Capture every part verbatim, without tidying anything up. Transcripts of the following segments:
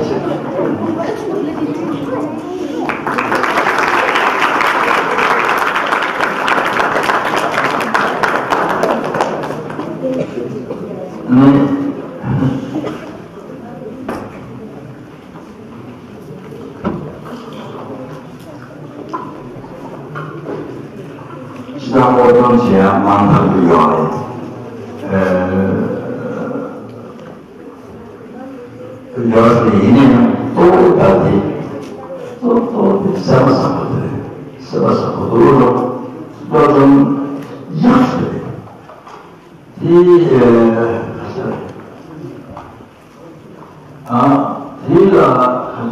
ཕྱི་ནང་སློབ་སྦྱོང་བྱེད་ཡ་མང་དག་ཏུ་ཡོད་རེད། ཡོད་རེད། ཡིན་ནའི་གཙོ་བོ་ད་དེ་གཙོ་གཙོ་བོ་དེ་སེམས་པ་བཟང་པོ་དེ་རེད། སེམས་པ་བཟང་པོ་འདུག་ལ་སློབ་སྦྱོང་ཡག་ཤོས་རེད། དེ་ཨ་དེ་ལ་ག་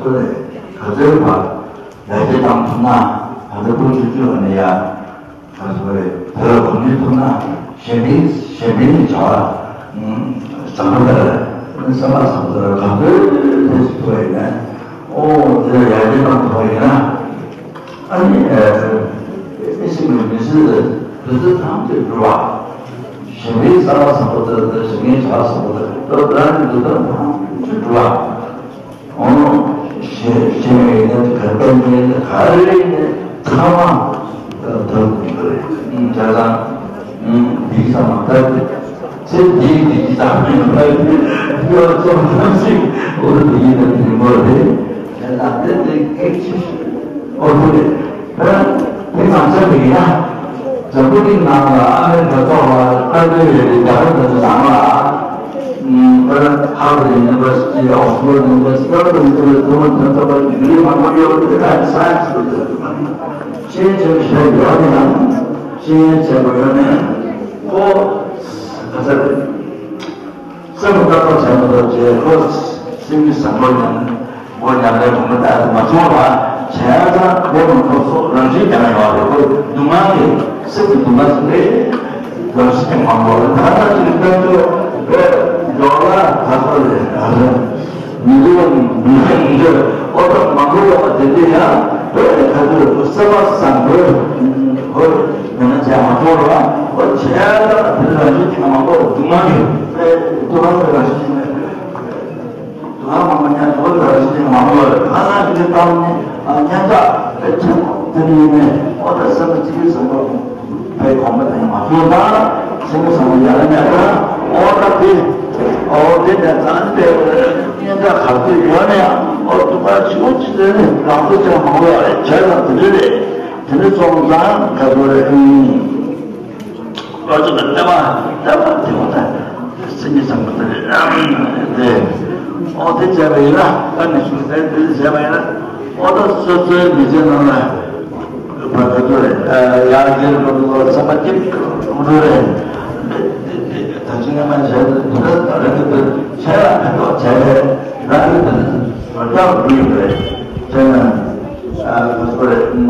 ཚོད་རེད། ག་ཚོད་བར་ཡར་རྒྱས་བཏང་ཐུབ་ན། ད་ལྟ་ཕུང་ཆུ་ཆུ་ནས་ཡ་ག་ཚོད་རེད། དེ་ལ་གོམས་འདྲིས་ཐུབ་ན་གཞན་ཕན་གཞན་ཕན་ནི་བྱ་བ་བཟང་པོ་ལྟར་བསམ་པ་བཟང་པོ་ལྟར་ག་ཚོད་ཐུབ་ཐུབ་པ་ཡིན་ན། ཨོ་དེ་ལ་ཡར་རྒྱས་བཏང་ཐུབ་པ་ཡིན་ན། ཨ་ནི་ཨེ་ཤི་མི་མི་སྲིད་དུས་ཚོད་ཐམས་ཅད་འགྲོ་བ། གཞན་པའི་བསམ་པ་བཟང་པོ་དང་གཞན་ངན་བྱ་བ་བཟང་པོ་དང་སྟོབས་དང་འདུ་ལྡན་ཐམས་ཅད་འགྲོ་བ། འོ་ནོ་ཞེས་ཞེས་ཡིན་ན་གར་པ་ཉན་ན་ག་རེ་ཡིན་ན་ཚང་མ་ཐོབ་དགོས་རེད། བྱས་ཙང་འདི་ཚང་མ་ལྟ་དུས། ཚེ་འདིའི་བདེ་སྐྱིད་བདག་མེད་ལ་ཕན་པའི་སྐྱེ་བ་ཚོགས་ཐམས་ཅད་འོ་རུ་བདེ་སྐྱིད་དང་ཕན་པོ་རེད། དེ་ལ་དེ་དེ་སྐད་ཆ་ཞིག་ཨོ་ཐུ་རེད། དེ་དེ་ང་ཚོ་བོད་ཡ་འཛམ་བུ་གླིང་ནང་ལ་ཨ་མེ་རི་ཁ་ཐོག་ལ་ལྟ་འདོད་ཡོད་པའི་རྒྱ་གར་དེ་ཚོ་ནང་ལ་ཨ་ཧར་ཝར་ཌི་ཡུ་ནི་ཝར་སི་ཊི། ཨོག་སི་ཕོར་ཌི་ཡུ་ནི་ཝར་སི་ཊི། ལྟ་འདོད་ཡོད་པའི་ཐོག་མ་དོན་ཐོག་པ་ཌི་གི་རི་མང་པོ་ཡོད་པ་དེ་ད་སའེན་སི་དེ་ཚོ་ཤེས་ཆེ་བ་ཞིག་ཡོད་ནའང་། ཤེས་ཡོན་ཆེན་པོ་ཡོད་ནའང་། ཁོ་ག་ཚོད་རེད། སེམས་ལ་ལྟ་རྟོག་བྱས་མ་གཏོགས་བྱས་ཁོ་སེམས་ཀྱི་བཟང་པོ་ཉམས་པོ་ཉམས་ལེན་གོང་མ་ལྟར་དུ་མ་བྱུང་བ་བྱས་ཙང་དེ་མ་ཐོབ་སོགས་རང་བཞིན་ཀྱང་ཡོད་རེད། ཁོ་སྡུག་བསྔལ་གྱི་སེམས་ཀྱི་སྡུག་བསྔལ་ཟེར་རེད། རང་བཞིན་ཀྱང་མང་པོ་རེད། ད་ལྟ་ཅིག་དཔལ་འབྱོར་བས་འབྱོར་ལ་ད་ཚོད་རེད། མི་འདུག་མི་འདུག་ཨོ་ད་མང་པོ་ཡོད་པ་དེ་དེ་ཡང་བོད་ནས་ག་ཚོད་སེམས་པ་བཟང་པོས་ཁོ་ཡང་ན་བྱས་མ་ཐོག་ར་ཨོ་བྱས་ད་དེ་རང་བཞིན་གྱི་མང་པོ་སྡུག་བསྔལ་ཡོད་པས་སྡུག་བསྔལ་རང་བཞིན་ཡིན་པས། སྡུག་བསྔལ་མང་པོ་ཉར་དོ་རང་བཞིན་མང་པོ་ཡོད་གང་ན་དེ་བཏང་ནས་སྙན་གྲགས་དཔེ་ཆེན་པོ་དེ་ནི་ཡིན་ནས་ཨོ་ད་སེམས་པ་གཅིག་གིས་བཟང་པོ། བའི་གོམ་པ་དེ་མ་ཐུག་ན་སེམས་བསམ་ཡར་མེད་ན་ཨོ་ད་དེ་ཨོ་དེ་ནས་ཙང་དེ་སྙན་གྲགས་ག་ཚོད་ཡོད་ན་ཡང་ཨོ་སྡུག་པ་ཆེ་བོ་ཅི་ལས་ནི་རང་ཚོ་ཅང་མང་པོ་ཡོད་རེད། བྱས་ཙང་དེ་འདྲ་རེད། དེ་ནི་སོང་ཙང་ག་ཚོད་རེད། ཨུམ། ཨོ་ཅི་ལ་ལྟ་བ་ལྟ་བ་དེ་འོ་ད་སེམས་བསམ་པ་དེ་རེད། དེ་ཨོ་དེ་བྱས་པ་ཡིན་ན་ད་ནི་ཤུགས་ལྡན་དེ་བྱས་པ་ཡིན་ན་ཨོ་ད་སོ་སོའི་མི་ཚེ་ནང་ལ། བར་དུ་ཡར་རྒྱས་འགྲོ་འགྲོ་བསམ་པ་སྐྱིད་འགྲོ་རེད། ད་ཅི་ང་མ་བྱས་ཏེ་དེ་འདྲ་ད་རེད་དེ་བྱས་ལ་ཕན་ཐོགས་བྱས་ཏེ་རང་གི་དེ་འདྲ་རྒྱག་དགོས་རེད། བྱས་ན་ཨ་ཁོ་ཚོ་རེད།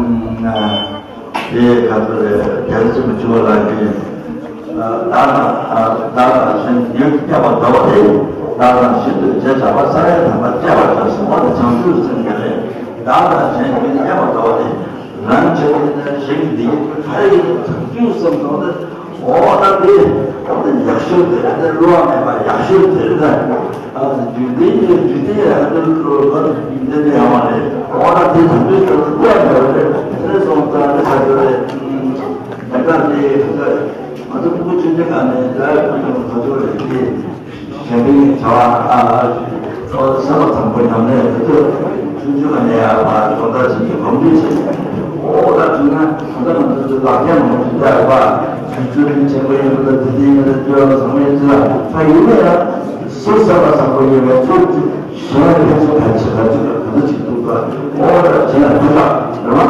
དེ་ག་ཚོད་རེད། རྒྱལ་སྲས་མི་བཅུ་པ་ལགས་ཀྱིས་བདག་དང་བདག་དང་གཞན་ཡུལ་སྐྱེ་བ་འདྲ་བ་དེ་བདག་དང་གཞན་དུ་བྱས་བྱ་བ་ས་ཡ་དམ་པ་སྐྱེ་བར་བྱ་གསུངས་པ་དེ་བྱང་ཆུབ་སེམས་དགེ་ལས། བདག་དང་གཞན་ཡུལ་སྐྱེ་བ་འདྲ་བ་དེ། རང་བྱས་ཏེ་གཞན་གྱི་བདེ་སྐྱིད་ག་རེ་ཡིན་ཐག་གཅོད་བསམ་སོང་ན། འོ་ད་དེ་ད་ཡག་ཤོས་དེ་དེ་བསླུ་བ་མེད་པ་ཡག་ཤོས་དེ་རེད། ད་རྒྱུད་སྡེ་ཡིན་རྒྱུད་སྡེ་ཡང་དེ་བསླུ་བ་རྒྱུད་སྡེ་དེ་ཡང་མ་རེད། འོ་ད་དེ་ཐག་གཅོད་དེ་བསླུ་བ་མེད་པ་རེད། དེ་སོང་ཙང་དེ་ཁ་ཤོར་རེད། ད་ལྟ་དེ་ང་ཚོ་སྤུ་གུ་ཆུང་ཆུང་ག་ནས་ད་ཁ་ཤོར་རེད་དེ། གཞན་ཕན་གྱི་བྱ་བ་ཨ་ཨ་ཨོ་སེམས་པ་བཟང་པོ་ཉམས་ལེན་དེ་ཚོ་ཆུང་ཆུང་ནས་ཡར་ཕར་སྦྱོང་བརྡར་བྱེད་ཀྱི་གོམས་འདྲིས་བྱེད་ཀྱི་ཨོ་ད་བྱུང་ན་ད་ལྟ་ང་ཚོ་ཚོ་ལག་ཁྱེར་མང་པོ་ཞིག་བསྟར་བ་ཆུ་ཆུ་རིན་ཆེན་པོ་ཡིན་པ་དང་དེ་དེ་ཡིན་པ་དང་སྐྱོ་བ་བཟང་པོ་ཡིན་ཚུལ་ལ་ཕ་ཡུལ་ལ་ཡང་སུ་སེམས་པ་བཟང་པོ་ཡིན་པའི་ཚོ་གཞན་ལ་ཕན་ཚུན་ཕན་ཆེ་བ་གཅིག་ལ་ག་ཚོད་ཅིག་ཐུག་པ་ཨོ་ད་གཞན་ལ་ཕན་ཐོགས་རེད་བ།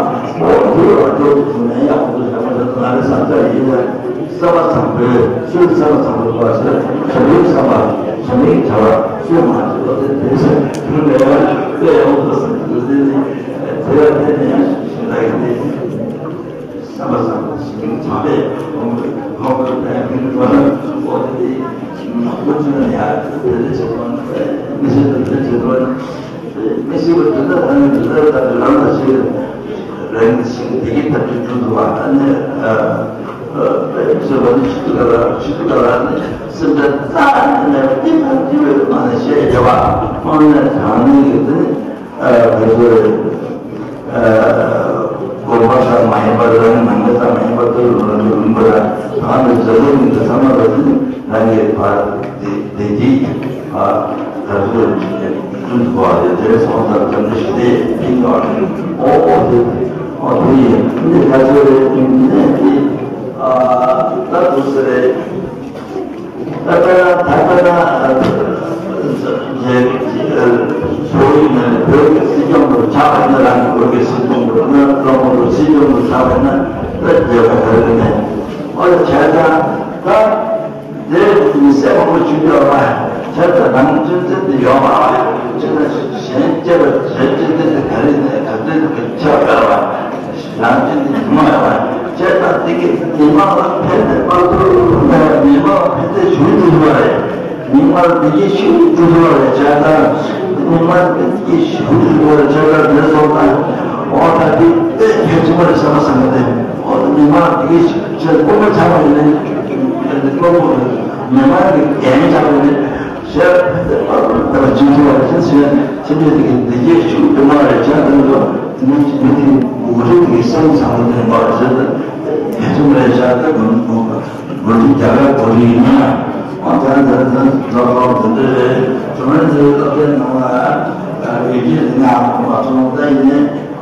ཨོ་དེ་ཡོད་པ་དེ་དེ་ཚོ་ནས་ཡག་པོ་ཚོ་བྱ་བ་ད་ང་རེ་བསམ་འཆར་ཡིན་ལ། བསམ་པ་བཟང་པོས་ཆོས་བསམ་པ་བཟང་པོ་འདུག་པ་ཟེར་བྱ་བའི་བསམ་པ་བྱ་མིན་བྱ་བ་ཆོས་མ་བྱེད་པ་དེ་དེ་ཟེར་དུས་ལས་དེ་ཡང་དུ་ཟེར་དུས་དེ་ནི་དེ་ལ་དེ་ནི་ཡང་ཞིག་ལ་ཡིན་ཏེ། བསམ་པ་བཟང་པོ་ཞིག་གིས་བྱ་བའི་ཁོང་ཁོང་ཁོང་དེ་ནི་ཁོ་ན་འོ་ དེ་ནག་པོ་ཅིག་ལ་ཡ་དེ་འདྲ་བྱེད་པ་ན་མི་ཤེས་པ་འདི་འདྲ་བྱེད་པ་ན་མི་ཤེས་པ་དེ་འདྲ་ད་ནི་འདི་འདྲ་ད་རང་ལ་ཤེས་རང་གི་ཤེས་བདེ་སྐྱིད་ཐབས་ཀྱིས་འགྲུབ་འདུག་བ། ཨ་ནི་ཨ་ཨ་ཟེར་བ་ནི་ཆུ་ཐིགས་ལ་ཆུ་ཐིགས་ལ་ནི་སེམས་ཁྲལ་རྩ་ནས་མེད་པ་འདི་ལྟར་འདི་བས་མ་ནས་བཤད་རྒྱ་བ་དངོས་གནས་དྲང་གནས་ཀྱི་འདི་ནི། ཨ་བོད་ཚོའི་ཨ་དགོན་པ་ཙམ་མ་ཡིན་པར་རང་ནང་མི་ཙམ་མ་ཡིན་པར་དུ་རང་གི་ལུང་པ་ལ་ང་ཚོ་འཛམ་གླིང་འདི་ཚང་མ་ལ་ནི་རང་གི་བར་བདེ་བདེ་སྐྱིད་ཨ་དར་ཚུལ་བསྐྲུན་ཐུབ་པ་རེད། དེ་སོང་ཙང་འཛམ་གླིང་ཞི་བདེ་ཕན་ཐོགས་ཨོ་ཨོ་དེ་ཨོ་དེ་ཡིན། འདི་ག་ཚོད་རེད། འདི་ནས་འདི་ཨ་ད་འདུག་ས་རེད། ད་ལྟ་ད་ལྟ་ན་ཨ་རྒྱལ་ཨ་བོད་ཡིག་ནང་ནས་བོད་ཀྱི་སྲིད་སྐྱོང་དུ་ཆགས་པ་ཡིན་ན། རང་གི་བོད་ཀྱི་སྲིད་སྐྱོང་དུ་ན་བློན་པོ་དུ་སྲིད་སྐྱོང་དུ་ཆགས་པ་ཡིན་ན་ད་རྒྱལ་ཁ་ག་རེ་མེད། ཨོ་ད་བྱས་ཙང་ད་དེ་མི་སེར་མང་པོ་ཞུ་རྒྱུ་བ་བྱས་ཙང་རང་གཅེས་འཛིན་དེ་ཡོད་པ་བྱས་ན་གཞན་གཅེས་པ་གཞན་གཅེས་འཛིན་དེ་ག་རེ་ནས་ག་ཚོད་དུ་ཁྱབ་པ་བ། རང་གཅེས་འཛིན་གྱི་མ་ཡོང་བ་བྱས་ཙང་དེ་གིས་མི་མང་ལ་ཕན་ཐོགས་མ་ཐུབ་ན་མི་མང་ལ་ཕན་ཐོགས་ཞུ་ཐུབ་པ་རེད། མི་མང་ལ་བདེ་སྐྱིད་ཞུ་ཐུབ་པ་རེད། བྱས་ཙང་མི་མང་ལ་བདེ་སྐྱིད་ཞུ་ཐུབ་པ་རེད། བྱས་ཙང་དེ་སོང་ཙང་འོ་ད་དེ་དཔེ་གལ་ཆེན་པོ་རེད་བསམ་པ་བསམ་གི་འདུག་འོ་ད་མི་མང་ལ་བདེ་སྐྱིད་ཞུ་ཆེད་སྐུ་ངོ་ཆགས་པ་ཡིན་ན་སློབ་གསོ་མི་མང་གི་འགན་ཆགས་པ་ཡིན་ན། ཞེས་པ་ཅིག་ཐུབ་པ་ཅན་ཞེས་ཆེན་པོའི་དེ་གའི་བདེ་སྐྱིད་ཤུགས་དུ་མ་རེ་བྱ་དུ་འགྲོ། མི་མི་དེ་འུ་རེ་དེ་གའི་སེམས་ཚང་མ་དེ་མ་རེ་ཟེར་ཏེ་ཧེ་ཚུམ་རེ་བྱ་དུ་འགྲོ། འགྲོ་དུས་རྒྱ་གར་གོ་རེ་ཡིན་ན་ཨ་ད་ད་ད་ད་ལོག་དེ་འདྲ་རེད། ཁྲོམ་ར་ཚོའི་སློབ་གྲྭའི་ནང་ལ་བོད་སྐད་ནང་མ་ཐོང་ད་ཡིན་ནའི།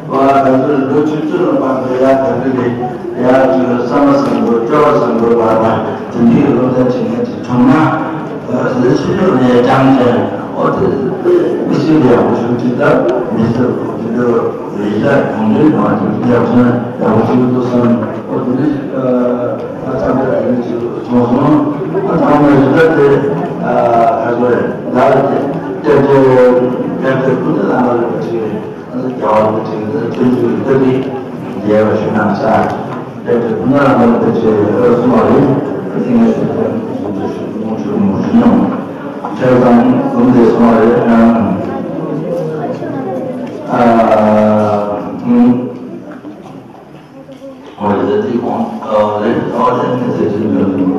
བ་ང་ཚོས་ལོ་བཅུ་གཅིག་ལ་བར་དུ་ཡར་དར་རྒྱས་ལས་ཡར་ཚུར་བསམ་པ་བཟང་པོ་སྤྲོ་བ་བཟང་པོའི་བར་དང་དེ་འདྲའི་སློབ་ཚན་བྱེད་མཁན་དེ་གྲུབ་ན་ལས་ཕྱི་ལོགས་ནས་སྦྱངས་ཚེ་ཨོ་དེ་མི་སུ་ཡག་པོ་ཞིག་ཅིག་ད་མི་སུ་དེ་འདྲ་རེ་ཞག་གོང་འདྲེན་མ་ཐུབ་ཡག་ཚུལ་ཡག་པོ་ཞིག་འདུག་བསམ། ཨོ་དེ་འདྲ་ཞིག་ཨ་ཚང་མས་དེ་འདྲ་ཞིག་མཐོང་སོང་། ཨ་ཚང་མས་རེ་ད་དེ་ཨ་ཁ་སོ་རེ་ད་དེ་ཏེ་ཏེ་ཏེ་ཏེ་ཀུན་ཏུ་བླ་མ་རེ་ཞིག་རེད། རྒྱལ་བ་རིན་པོ་ཆེ་གིས་ཐུགས་རྗེ་ལྟ་བུའི་རྒྱལ་བ་ཞུ་ན་ས། དེ་ཚོ་ཕུ་ན་ར་མ་དེ་ཚོས་གསུངས་པ་རེད། དེ་ངས་ཞུ་དོན་ཞུ་དོན་ཞུ་མོ་ཞུ་མོ་ཞུ་མྱོང་། བྱས་ཙང་ཀུན་དེ་གསུངས་པ་རེད། ཨ་ཨ་ཨ། ཨོ་ཡ་དེ་གོང་ཨ་ལེ་ཨོ་ལེ་ནི་ཟེར་གྱིན་འདུག་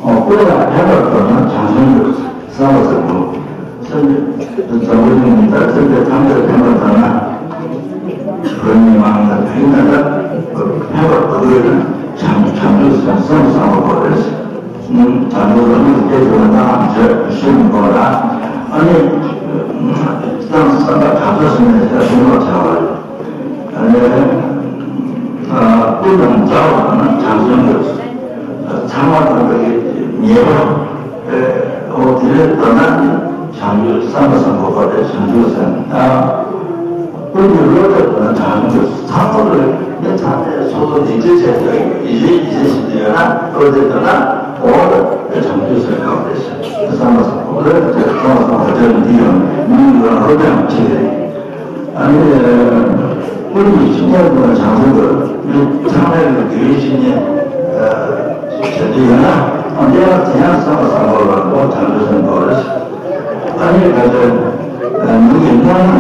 ཨོ་ཀུན་ལ་ཕན་པར་འདོད་ན་བྱང་སེམས་དགོས། བསམ་པ་བཟང་པོ། སེམས་ནི་བཟང་པོ་ཡིན་ད་སེམས་དེ་ཐམས་ཅད་ཕན་པར་འདོད་ན། བོད་མི་མང་ལ་ཕན་ན་ད་ཕན་པར་འདོད་དགོས་ན་བྱང་བྱང་ཆུབ་སེམས་བསམ་པ་དགོས་རེད། བྱང་ཆུབ་ལ་མི་སྐད་དུ་ན་ད་ཧམ་བྱས་ཤེས་མི་དགོས་ལ། ཨ་ནི་བསམ་བསམ་པ་ག་ཚོད་སོང་ནས་ད་ཤེས་མ་ཆགས་པ་རེད། ཨ་ནི། ཀུན་དང་མཛའ་བ་དང་བྱང་སེམས་དགོས། ཚང་མ་དང་པའི་ཉེ་བ། ཨོ་དེ་ལས་ད་ནི་བྱང་ཆུབ་བསམ་པ་བཟང་པོ་དེ་བྱང་ཆུབ་སེམས་དང་། ཀུན་གྱི་བློ་གྲོས་དང་བྱང་ཆུབ་ཚང་མ་ལ་མི་ཚང་མས་སོ་སོ་ཡིད་ཆེས་བྱས་ཏེ་ཡིད་ཆེས་ཡིད་ཆེས་བྱེད་ཀྱི་ཡོད་ན་ཨོ་དེ་ད་ནི་ཨོ་དེ་བྱང་ཆུབ་སེམས་དང་དེ་བསམ་པ་བཟང་པོ་དེ་བསམ་པ་བཟང་པོ་དེ་འདི་ཡང་མི་ལ་བློ་ཕམ་བྱེད་དེ། ཨ་ནི། ཀུན་གྱི་སྤྱི་སྙོམས་དང་བྱང་སེམས་དགོས། མི་ཚང་མས་ཀྱི་དགེ་བའི་བཤེས་གཉེན། བྱེད་དུ་ཡོད་ན། ཨ་དེ་ཡང་དེ་ཡང་བསམ་པ་བཟང་པོ་ལ་ཁོ་བྱང་ཆུབ་སེམས་དགོས་རེད། ཨ་ནི་ག་ཚོད། མི་གི་སྣང་ན།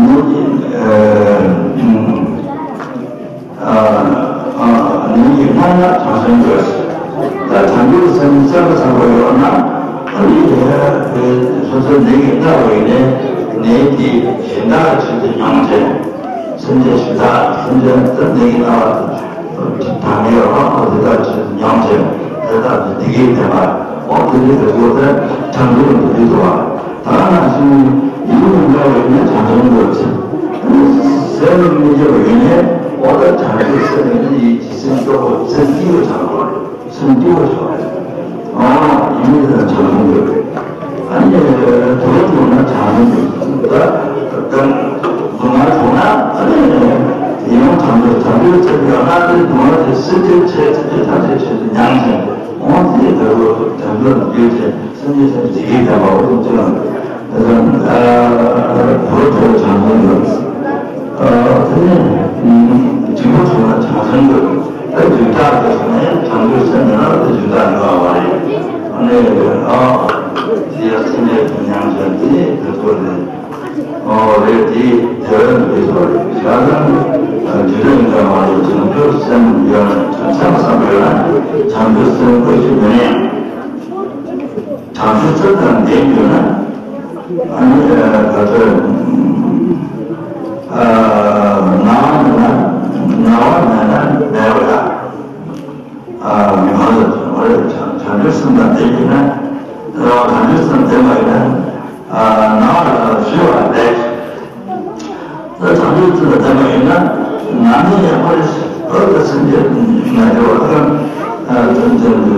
མི་གི། ཨ་ཨ་ནི་སྣང་ན་བྱང་སེམས་དགོས། ད་བྱང་ཆུབ་སེམས་བསམ་པ་བཟང་པོ་ཡོད་ན་ཨ་ནི་སོ་སོའི་ནད་ཀྱིས་མནར་བའི་ནད་ནད་དེ་གཞན་དག་ཆེད་དུ་མྱོང་བྱས། སེམས་ཅན་ཞིག་དག་སེམས་ཅན་ད་ནད་ཀྱིས་མནར་བ་དང་ནད་ཡོད་པ་ཁོ་དེ་དག་ཆེད་དུ་མྱོང་བྱས། དེ་དག་གི་བདེ་སྐྱིད་ལྡན་པ་འོ་དེ་ནི་དེ་ཚོ་དེ་བྱང་ཆུབ་ལ་འདུས་ཏོ། ད་ནང་བཞིན་ཡིད་མི་འདྲ་བའི་ནད་བྱང་ཆུབ་འདོད་ཅིང་། ཟས་ལ་མི་སྐྱོ་བའི་ནད་འོ་ད་བྱང་ཆུབ་སེམས་ནི་ཡིད་ཀྱི་སེམས་སྐྱོ་བོ་སེམས་སྐྱིད་པོ་ཆགས་པ་རེད། སེམས་སྐྱིད་པོ་ཆགས་པ་རེད། ཨ་ཡིད་མི་འདྲ་བྱང་ཆུབ་འདོད། ཨ་ནི་དུག་ལ་བྱུང་ན་བྱང་ཆུབ་འདོད། ད་སྡུག་བསྔལ་བྱུང་ན་ཨ་ནི་ཡིད་འོང་བྱང་ཆུབ་བྱང་ཆུབ་ཚེ་ཡོད་ན་ཨ་ནི་སྡུག་བསྔལ་དེ་སེལ་ཐབས་བྱེད་ཐབས་ཐམས་ཅད་བྱེད་དུ་མྱང་ཞིང་འོང་དེ་ལྟ་བུ་དོན་དུ་འདུས་ཏེ། སེམས་ཅན་སེམས་བདེ་སྐྱིད་ལྡན་པ་འོ་དེ་ཚོ་ལ། དེ་ཚོ་ཨ་བོད་ཐོག་བྱང་སེམས་དགོས། ཨ་དེ་ནས་འཇིགས་པ་བྱུང་ན་བྱང་སེམས་དགོས། ཨ་འཇིགས་སྐྲག་དེ་བྱུང་ན་ཡང་བྱང་ཆུབ་སེམས་མེད་ན་དེ་འཇིགས་སྐྲག་ སེམས་ཅན་ཐུགས་མཉམ་བྱ་འདི་ནི་དེ་ཚོ་རེད། ཨོ་རེད། དེ་དེ་བས་འདི་ཚོ་རེད། བྱ་དང་དུས་རིང་འདྲ་མ་རེད། བྱང་ཆུབ་སེམས་ཡོད་ན་བྱང་ཆབ་བསམ་ཡོད་ན་བྱང་ཆུབ་སེམས་བཀོད་ཀྱི་མེད་ན་ཡང་། བྱང་ཆུབ་སེམས་དང་ལྡན་ཡོད་ན། ཨ་ནི་ད་ལྟ་ན་བ་མེད་ན་ན་བ་མེད་ན་མེད་པ་དང་། ཨ་མི་མང་ལ་དོན་མ་རེད། བྱང་ཆུབ་སེམས་དང་ལྡན་ཡོད་ན། བྱང་ཆུབ་སེམས་ལྡན་པ་ཡིན་ན། ན་བ་ལ་ཞི་བ་ལས། ད་བྱང་ཆུབ་སེམས་དང་ལྡན་པ་ཡིན་ན། ན་ནི་ཡང་ཁོ་རེ་ཨོ་ད་སེམས་ཅན་ན་དེ་བ་ད་སེམས་ཅན་དུ་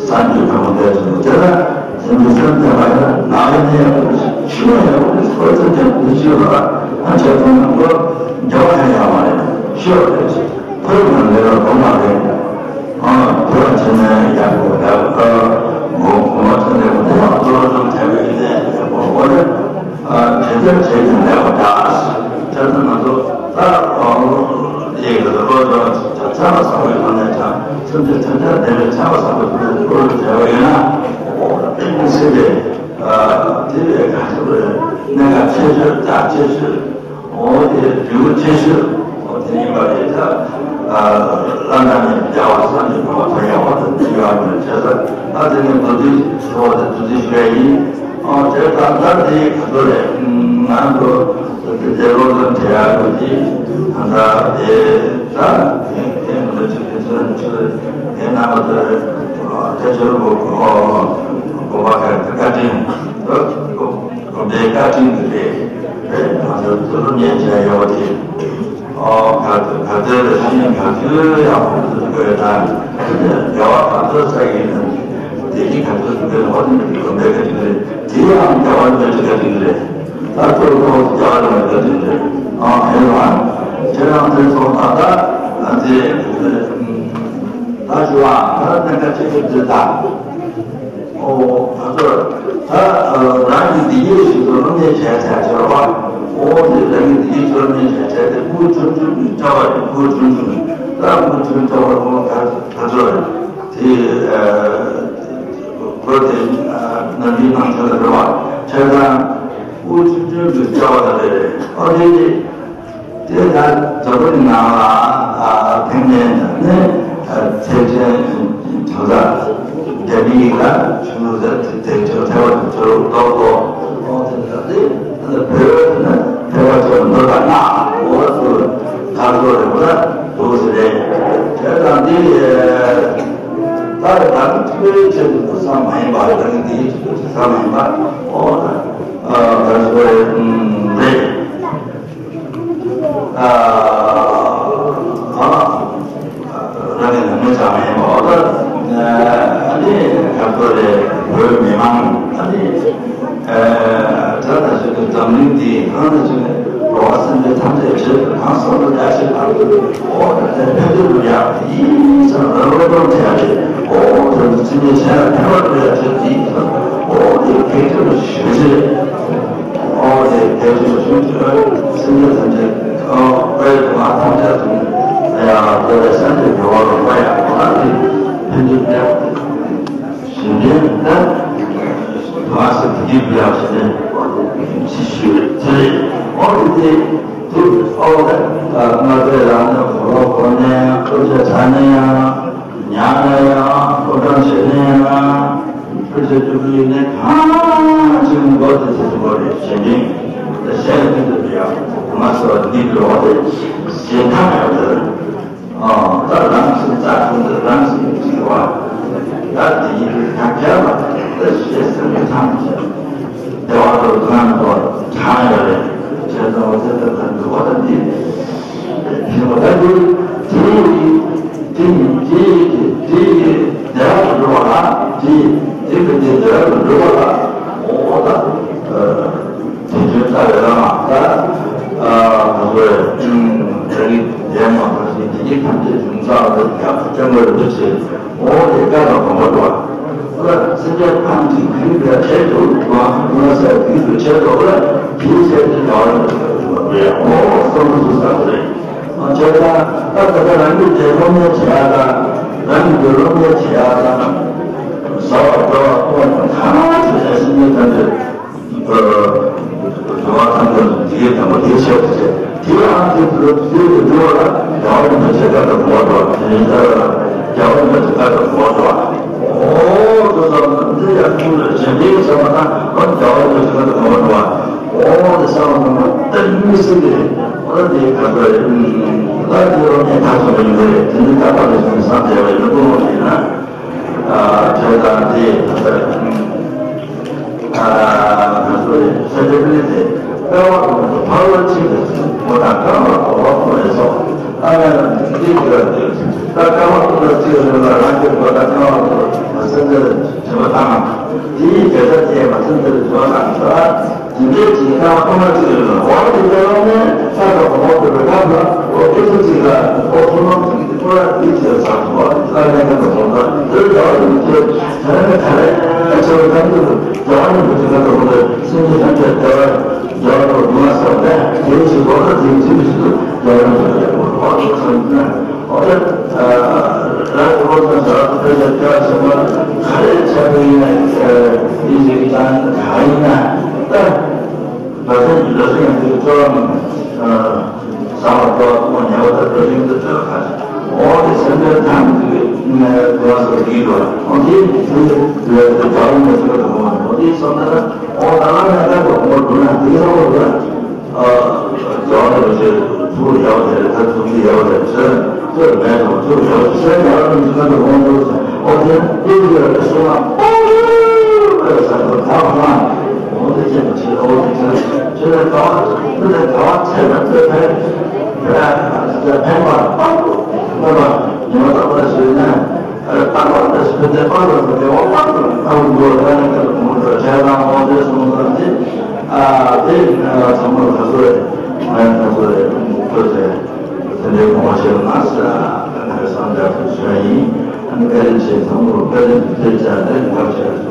སངས་རྒྱས་གང་བས་སུ་དེ་ལ་སེམས་ཅན་སེམས་ལྡན་པ་ཡིན་ན། ན་ནི་ཡང་ཁོ་རེ་ཞི་བ་ཡང་ཁོ་རེ་ཨོ་ད་སེམས་ཅན་དུ་ཞི་བ་ཨ་ཆ་ཚང་ན་ཁོ་འགྱུར་བ་ཡང་ཡོད་མ་རེད། ཞི་བ་རེད། ཁོའི་ནང་ལས་ལ་སྡོམ་པ་རེད། ཨ་དེ་བ་ཆེ་ན་ཡག་པོ་ཡག་པོ་ངོ་ངོ་མ་ཆེ་ན་ཡག་པོ་དེ་ཡང་གཙོ་བོ་ཙམ་བྱས་པའི་ནས་ཡག་པོ་འོ་ན་ཨ་དེ་ལྟར་བྱས་ཀྱང་ལེགས་པ་འདྲ། དེ་ལྟར་ང་ཚོ་ད་ཨ་ཡིག་ལ་བློ་སྦྱོང་བྱ་བྱ་བ་བཟང་བའི་ནང་ནས་ཀྱང་སེམས་ཅན་ཐམས་ཅད་བདེ་བའི་བྱ་བ་བཟང་བའི་ཐོག་ནས་བློ་སྦྱོང་བྱས་པ་ཡིན་ན། ཨོ་ད་དཔེ་མི་སྲིད་པའི་ཨ་དེ་བས་ག་ཚོད་རེད། གནད་འགག་ཆེ་ཤོས་རྒྱ་ཆེ་ཤོས། འོ་དེ་འབྲས་བུ་ཆེ་ཤོས་འོ་དེ་ཡིན་པ་རེད། ད་ཨ་བླ་ན་མེད་པའི་བདེ་བ་བསམ་གྱིས་མི་ཁྱབ་པ་ཐོབ་ཡག་པོ་དང་འདི་ཡོད་པ་བྱས་ཙང་། ད་དེ་ནས་མདོར་བསྡུས་ཤོག་དེ་མདོར་བསྡུས་ཞུ་ཡ་ཡིན། འོ་དེ་ད་ལྟ་དེ་ག་ཚོད་རེད། ང་ཚོ་དེ་དེ་སློབ་སྦྱོང་བྱེད་ཡག་གི་དེ་ད་ལྟ་དེ་ད་དེ་དེ་མི་འདྲ་ཆུ་དེ་ཚོ་ནི་ཆུ་དེ་རྣམ་པ་ཚོ་དེ་ཆུ་རུ་གོ་གོ་པ་ག་བཀའ་དྲིན་དུ་གོ། དགོན་པའི་བཀའ་དྲིན་གྱིས་རེད། རེད། ང་ཚོ་སློབ་གཉེར་བྱས་ཡོད་པ་དེ། ཨོ་ག་ག་ཚོད་ལ་ཤེས་ག་ཚོད་ཡག་པོ་ཚུལ་དགོས་དང་། བདེ་བ་ག་ཚོད་བསགས་ཡིན་ན། བདེ་སྐྱིད་ག་ཚོད་ཐོབ་ཡོད་ན། འོ་དེ་འདྲ་དགོན་པའི་བཀའ་དྲིན་རེད། དེ་ཡང་རྒྱལ་བ་རིན་པོ་ཆེའི་བཀའ་དྲིན་རེད། ད་གཙོ་བོ་རྒྱལ་བ་རིན་པོ་ཆེའི་བཀའ་དྲིན་རེད། ཨ་ཧེ་ལ། དེ་ཡང་དེ་ཚོ་ད་ལྟ་ཨ་དེ་ད་ཞུ་བ་ད་གནད་འགག་ཆེ་ཤོས་དེ་ད། ཨོ་ད་ཚོ་ད་རང་གི་བདེ་སྐྱིད་ཞིག་ཏུ་སློབ་གཉེར་བྱས་ཚར་ཚར་བ། ཨོ་དེ་རང་གི་བདེ་སྐྱིད་ཚུར་སློབ་གཉེར་བྱས་ཚར་དེ་སྐུ་ཁྲུང་ཁྲུང་གི་སྐྱོ་བ་རེད། སྐུ་ཁྲུང་ཁྲུང་ད་སྐུ་ཁྲུང་སྐྱོ་བ་ཁོང་ད་ད་ཚོ་རེད། དེ་ཨ་ཁོ་དེ་ཨ་ནམ་རྒྱུན་ནང་ཆོས་ལ་འགྲོ་བ་ཁྱེད་དང་སྐུ་ཁྲུང་ཁྲུང་གི་སྐྱོ་བ་ད་རེད། ཨོ་དེ་དེ། དེ་ལྟར་འཛམ་བུ་གླིང་ནང་ལ་ཕན་ཚུན་ནི་ཐེག་ཆེན་གྲངས་ཚད་འདས་པའི་ཡིག་ལ་ཆུ་ནུ་ཟེར་དེ་ཐེག་ཆེན་ཐེག་པ་དེ་ཚོར་རྡོག་རྡོག་ཨོ་དེ་ལྟར་དེ་བོད་ནི་ཐེག་པ་ཆེན་མདོ་དང་སྔགས་འོ་ཚོ་གར་ཚོ་རེ་བ་འདུག་ཟེར་རེད། དེ་དང་འདི་ད་རང་ཐུགས་ཆེད་དུ་བསམ་མ་ཡིན་པ་རང་འདི་ཆེད་དུ་བསམ་མ་ཡིན་པ་ཨོ་ད་གར་ཚོ་རེད། ཨ་ཨ་རང་གི་ནང་མི་ཚང་མ་ཡིན་པ་འོ་ད་ཨ་ནི་ག་ཚོད་རེད། བོད་མི་མང་ཨ་ནི་ཨ་ད་ད་ཅིག་གི་འཛམ་གླིང་འདི་གང་ད་ཅིག་གི་འགྲོ་བ་སེམས་ཅན་ཐམས་ཅད་ཆེད་དུ་གང་བསམ་བློ་རྒྱ་ཆེ་དང་འོ་ད་དེ་ཕན་ཚུན་ལ་ཡག་ཡིན་ཙང་རང་བློ་གཏོང་བྱས་ཏེ་འོ་ད་ཚིག་ངན་བྱས་ན་ཕན་པ་སྤྲོད་ཡག་ཆེད་ཡིན་ཙང་འོ་དེ་གལ་ཆེན་པོ་ཞེ་པོ་ཅིག་རེད། ཨོ་དེ་དེ་ཚོ་ཚུན་ཆད་སེམས་ཅན་ཐམས་ཅད་ཨོ་དཔལ་དུ་མ་ཐམས་ཅད་དུ་ཡང་ལྟོ་བའི་སངས་རྒྱས་འགྲོ་བ་ལ་མ་ཡང་ཁོ་ན་དེ་ཕན་ཚུན་ལ་ཞིང་ལས་ད་མ་སེ་དེ་གི་བུ་ཡང་ཞིང་ལས་ཅི་ཞུ་ཚེ་ཨོ་དེ་དེ་ཨོ་ད་ང་ཚོའི་ལམ་ནས་གོ་ལོག་གོ་ནས་སློབ་བྱ་བྱ་ནས་ཡང་། ཉལ་ན་ཡང་སློབ་སྦྱོང་བྱེད་ན་ཡང་། སྤུས་ཚད་སྤྱོད་ཀྱི་ཡིན་ན་གང་ཅི་མགོ་དེ་ཚོ་མགོ་རེད་བྱེད་མིན། དེ་གཞན་ལ་ཕན་ཐོགས་ཡག་མ་སོགས་འདི་འགྲོ་བ་དེ་གཞན་ཐང་ཡག་དེ། ཨ་ད་རང་གི་རྩ་ཁུངས་དེ་རང་གི་འགྲོ་བ། ད་དེ་ཡིན་དུས་ད་གལ་བ་དེ་གཞན་སེམས་ཀྱི་ཐང་ཆད། བདེ་བ་དང་ལྡན་པ་དང་གྲངས་ཡོད་རེད། བྱས་ཙང་འོ་ཚེ་ད་ལྟ་འདུག་བ་ད་འདི། ཞེས་པ་ལྟ་བུ། དེ་ཡི་དེ་ཡི་དེ་ཡི་དེ་ཡི་བདེ་བ་དུ་འགྲོ་བ་ལ་དེ་ཡི་དེ་ཡི་དེ་བདེ་བ་དུ་འགྲོ་བ་ལ་འོ་ད་དེ་བྱོན་ས་རེད་ལ་མ་ད་ང་ཚོའི་རང་གི་འདས་མ་ཐག་ཞིག་དེ་ཡི་ཐམས་ཅད་འབྱུང་ས་རེད། རྒྱ་མཚོ་སྐྱབས་མགོན་རིན་པོ་ཆེ། འོ་དེ་བཀའ་དང་དགོངས་པ་འགྲོ་བ། སེམས་ཅན་ཕམ་གྱི་ཁུལ་དུ་ཆེད་དུ་འགྲོ་བ། ང་ས་ཁུལ་དུ་ཆེད་དུ་ལ་དེའི་ཆེད་དུ་བྱ་བ་ཡོད་པ་རེད། འོ་བསམ་བློ་ཚུགས་ས་རེད། ང་ཆེ་ད་ད་ད་ལྟ་རང་ཉིད་དེ་སློབ་གཉེར་བྱེད་ཡ་དང་རང་ཉིད་དེ་སློབ་གཉེར་བྱེད་ཡ་དང་ བཟའ་བ་བཅའ་བ་བཏུང་བ་ཐམས་ཅད་སེམས་ཅན་ཐམས་ཅད། འགྲོ་བ་ཐམས་ཅད་འཇིགས་པའི་དང་པོ་དེ་ཆེ་བ་ཆེ། དེ་ཡང་དེ་དུས་དེ་དུས་འགྲོ་བ་ལ་རྒྱལ་བ་རིན་པོ་ཆེ་བཀའ་དང་གོ་བ་འགྲོ་བ། དེ་ནི་ལྟར་རྒྱལ་བ་རིན་པོ་ཆེ་བཀའ་དང་གོ་བ་འགྲོ་བ། ཨོ་དེ་ཙམ་འདི་ཡང་ཀུན་ལ་གཞན་དེའི་བསམ་པ་དང་རྒྱལ་བ་རིན་པོ་ཆེ་བཀའ་དང་གོ་བ་འགྲོ་བ། ཨོ་དེ་བསམ་པ་དང་ད་མི་སྲིད་དེ་ཨོ་ད་དེ་ག་ཚོད་རེད། ད་དེ་རོ་ནས་ད་ཚོད་རེད་འདི་རེད། དེ་ནི་ད་པ་རེད་སོང་བསམ་བྱས་པ་ཡིན་ན་ཀུན་ལ་ཡིན་ན། ཨ་དེ་ལྟར་དེ་ད་ལྟ་ང་ཚོ་ཡི་ས་སྐྱ་པཎྜི་ཏས་བསྐལ་པ་ཀུན་ཏུ་ཕ་རོལ་ཕྱིན་པའི་ཚུལ་མོ་དང་བསྐལ་པ་འགྲོ་བ་ཀུན་ལས་སོ། ཨ་ལས་ལ་འདི་འདྲའི་འགྱུར་བ་འདུག་ད་བསྐལ་པ་ཀུན་ཏུ་ཚིག་རེ་ལ་རང་གི་མགོ་དང་བསྐལ་པ་ཀུན་ཏུ་མ་ཚད་འདིར་བྱེད་པ་དང་། དེའི་དགེ་རྩ་དེས་མ་ཚད་འདིར་འགྱུར་བ་དང་། ད་དེ་འདྲའི་ཅིག་ཀ་ཀུན་ལ་ཚིག་རེ་ལ་འོ་དེ་འདྲ་བ་ནས་ས་དང་གོང་འོག་གི་རི་ཁ་ལ་འོ་སྐད་ཆ་ཅིག་ལ་འོ་ཐུན་མོང་ཚིག་གི་ཀུན་ལ་དེ་བྱེད་ས་འོ་དེ་ལ་ལས་ཀ་དང་སོང་ཙང་དེར་འགྱུར་བ་ཡོད་ཅེས་བྱས་ནས་ག་རེ་བྱས་པ་ཙམ་དུ། རྒྱལ་བ་རིན་པོ་ཆེ་ལ་དགོངས་ཏེ་སེམས་ཅན་ཐམས་ཅད་བདེ་བར་འགྱུར་བར་འདུག་ན་བསམ་པས། དེའི་ཕྱིར་ལོ་ཙཱ་དེའི་ཚིག་གི་ཕྱིར་དུ་རྒྱལ་བ་རིན་པོ་ཆེ་ལ་དགོངས་པ་དེ་ཚོ་ཡིན་ན། འོ་ད་རང་གི་བློ་དང་བྱ་བ་དང་ཕལ་ཆེར་སྐྱེ་བ་ཆེན་པོ་ག་རེ་བྱས་པ་ཡིན་ན་ཡིན་ཟེར་གྱི་དང་ག་ཡིན་ན་ད་བ་དན་གྱི་བློ་སེམས་ཡང་དེ་གི་རྩོལ་བ་མིན། བཟའ་བ་བཅའ་བ་བཏུང་བ་ཉལ་བ་དང་འགྲོ་ཞིང་དུ་བཅོས་པ་ཁ་ཅིག་འོ་དེ་སེམས་ཅན་ཐམས་ཅད་ཀྱི་དགོས་པ་སོགས་ཀྱིས་འགྲོ་བ། འོ་དེ་དེ་དེ་དགྲ་བོ་མི་སྲིད་པ་དུ་མ་འོ་དེ་བསམ་ན་འོ་ད་ལ་ནས་ད་དུ་འོ་འགྲོ་ན་དེ་ཡང་འོ་ལ་རྒྱ་བ་ནས་བྱས་ཚུར་ཡག་དེ་ད་ཚུར་ཡག་དེ་ཚུར་ཚུར་མེད་དང་ཚུར་ཡག་དེ་ཚུར་ཡག་དེ་ཚུར་དུ་འོ་འགྲོ་ཟེར། འོ་དེ་དེ་དེ་ལ་སོང་ན་ཨོ་ཟེར་དུ་ད་བ་ན་འོ་དེ་ཅན་དུ་བྱེད། འོ་དེ་ཚུར་ཚུར་ལ་དགའ་བ་ཚུར་ལ་དགའ་བ་ཚད་མེད་པའི་ཕན། ཕན་པ་དཔག་ཏུ་མེད་པ་ཉི་མ་རྟག་པར་བཞུགས་ནས། རྟག་པར་དཔག་ཏུ་མེད་པ་དཔག་ཏུ་མེད་པ་ལ་ཐུགས་སྨོན་འདུན་བྱས་ན་འོ་དེ་སོང་ཙམ་གྱིས། ཨ་དེ་ཚང་མ་ད་གཟོད་ང་ཚོ་ཐུགས་རྗེ་དེ་འདྲའི་གོང་ཆེན་ལ་ཟེར་ན་ཁ་ཁ་སང་འདྲ་ཐུགས་སུ་ཡིན། ཨ་ནི་བཀའ་དྲིན་ཆེ། ཚང་མ་བཀའ་དྲིན་དེ་བྱས་ཏེ་འགབ་བྱས།